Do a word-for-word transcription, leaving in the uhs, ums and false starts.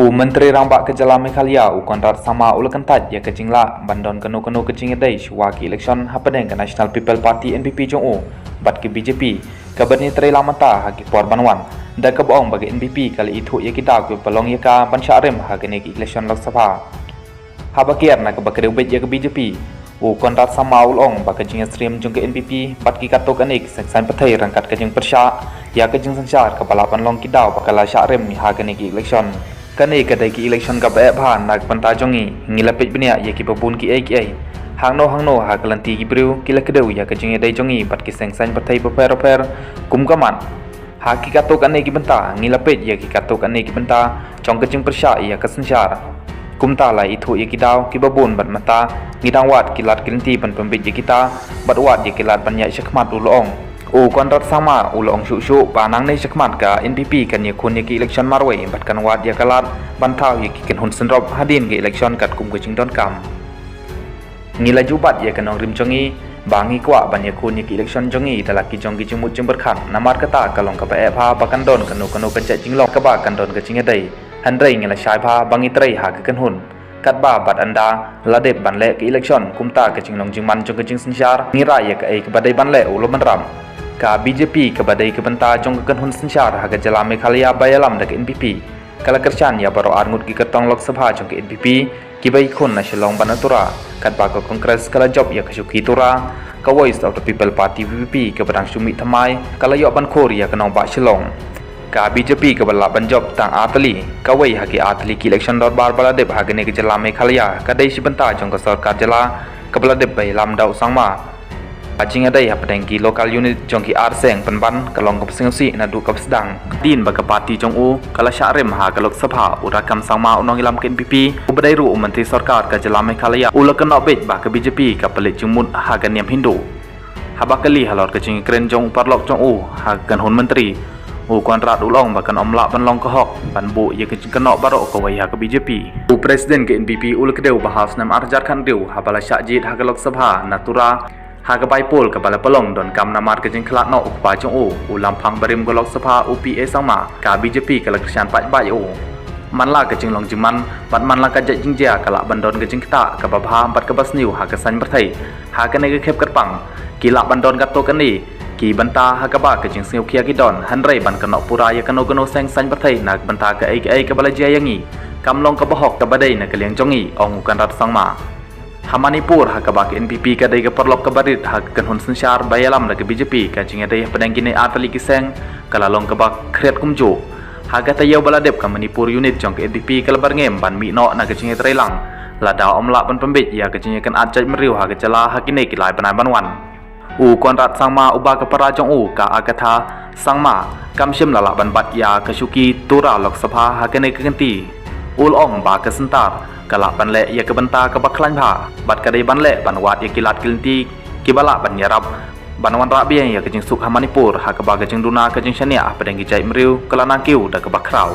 U Myntri Rangbah ka jylla Meghalaya, u Conrad Sangma, u la kyntait ïa ka jinglah ban don kano kano ka jingïadei shuwa ki election hapdeng ka National People Party, N P P, jong u bad ka B J P, kaba ngi trei lang mynta ha ki por ban wan, da kaba ong ba ka N P P ka la ithuh ïa ki daw kiba long ïa ka ban shah rim ha kane ka election Lok Sabha. Haba kiar na kaba kdew beit ïa ka B J P, u Conrad Sangma u la ong ba ka jingïasyriem jong ka N P P bad ki katto katne ki seng saiñ pyrthei ryngkat ka jingpyrshah ïa ka jingsynshar kaba lah ban long ki daw ba ka la shah rim ha kane ka election. Kane ka dei ka election kaba eh bha na ka bynta jong ngi, ngi la peit bniah ïa kiba bun kiei kiei. Hangno hangno ha ka lynti ki briew ki la kdew ïa ka jingïadei jong ngi bad ki seng saiñ pyrthei bapher bapher kum ka mat. Ha ki katto katne ki bynta, ngi la peit ïa ki katto katne ki bynta jong ka jingpyrshah ïa ka synshar. Kumta la ithuh ïa ki daw kiba bun bad mynta ngi dang wad ki lad ki lynti ban pynbeit ïa kita bad wad ïa ki lad ban ïaid shakhmat, u la ong. U Conrad Sangma u la ong shuh shuh ba nangne shakhmat ka N P P kan ïakhun ïa ki election marwei bad kan wad ïa ka lad ban thaw ïa ki kynhun syndrop hadien ka election katkum ka jingdonkam. Ngi la ju bat ïa ka nongrim jong ngi ba ngi kwah ban ïakhun ïa ki election jong ngi da la ki jong ki jingmut jingpyrkhat, namar kata ka long kaba eh bha ba kan don kano kano ka jait jinglong kaba kan don ka jingïadei. Hynrei ngi la shai bha ba ngi trei ha ka kynhun. Katba bat ynda la dep ban leh ka election, kumta ka jinglong jingman jong ka jingsynshar, ngi rai ïa kaei kaba dei ban leh, u la bynrap. Ka B J P kaba dei ka bynta jong ka kynhun synshar ha ka jylla Meghalaya ba ïalam da ka N P P, ka la kyrshan ïa baroh arngut ki kyrtong Lok Sabha jong ka N P P kiba ïakhun na Shillong bad na Tura, katba ka Congress ka la jop ïa ka shuki Tura. Ka Voice of the People Party, V P P, kaba dang shu mih thymmai ka la ïoh ban khur ïa ka nongbah Shillong. Ka B J P kaba lah ban jop tang ar tylli, kawei ha ki ar tylli ki election dorbar ba la dep ha kane ka jylla Meghalaya, ka dei shi bynta jong ka sorkar jylla kaba la dep ba ïalam da u Sangma. Ka jingïadei hapdeng ki local unit jong ki ar seng pynban ka long kaba sngewsih naduh kaba sdang. Hadien ba ka party jong u ka la shah rim ha ka Lok Sabha, u Rakkam Sangma, u nongïalam ka N P P, uba dei ruh u Myntri Sorkar ka jylla Meghalaya, u la kynnoh beit ba ka B J P ka pynleit jingmut ha ka niam Hindu. Haba kylli halor ka jingkren jong u paralok jong u ha ka kynhun myntri, u Conrad u la ong ba kan ym lah ban long ka hok ban buh ïa ka jingkynnoh baroh kawei ha ka B J P. U President ka N P P u la kdew ba ha u snem ar hajar khathynriew, haba la shah jied ha ka Lok Sabha na Tura, ha ka bai poll kaba la pynlong donkam namar ka jingkhlad noh u kpa jong u, u lamphang barim ka Lok Sabha, u P A Sangma, ka B J P ka la kyrshan paidbah ïa u. Man la ka jinglong jingman bad man la ka jait jingjia ka lah ban don ka jingktah kaba bha bad kaba sniew ha ka saiñ pyrthei. Ha kane ka khep kyrpang ki lah ban don katto katne ki bynta ha kaba ka jingsngewkhia ki don, hynrei ban kynnoh pura ïa kano kano seng saiñ pyrthei na ka bynta kaei kaei kaba la jia ïa ngi, kam long kaba hok kaba dei na ka liang jong ngi, ong u Conrad Sangma. Ha Manipur, ha kaba ka N P P ka dei ka paralok kaba rit ha ka kynhun synshar ba ïalam da ka B J P, ka jingïadei hapdeng kine ar tylli ki seng ka la long kaba khriat kumjuh. Ha ka taïew ba la dep, ka Manipur unit jong ka N P P ka la byrngem ban mih noh na ka jingïatreilang lada ym lah ban pynbeit ïa ka jingïakynad jaitbynriew ha ka jylla ha kine ki lai bnai ban wan. U Conrad Sangma, uba ka para jong u ka Agatha Sangma, kam shym la lah ban bat ïa ka shuki Tura Lok Sabha ha kane ka kynti. U la ong ba ka syntar ka lah ban leh ïa ka bynta kaba khlaiñ bha bad ka dei ban leh ban wad ïa ki lad ki lynti kiba lah ban ïarap ban wanrah biang ïa ka jingsuk ha Manipur, ha kaba ka jingduna ka jingshaniah hapdeng ki jaitbynriew ka la nangkiew da kaba khraw.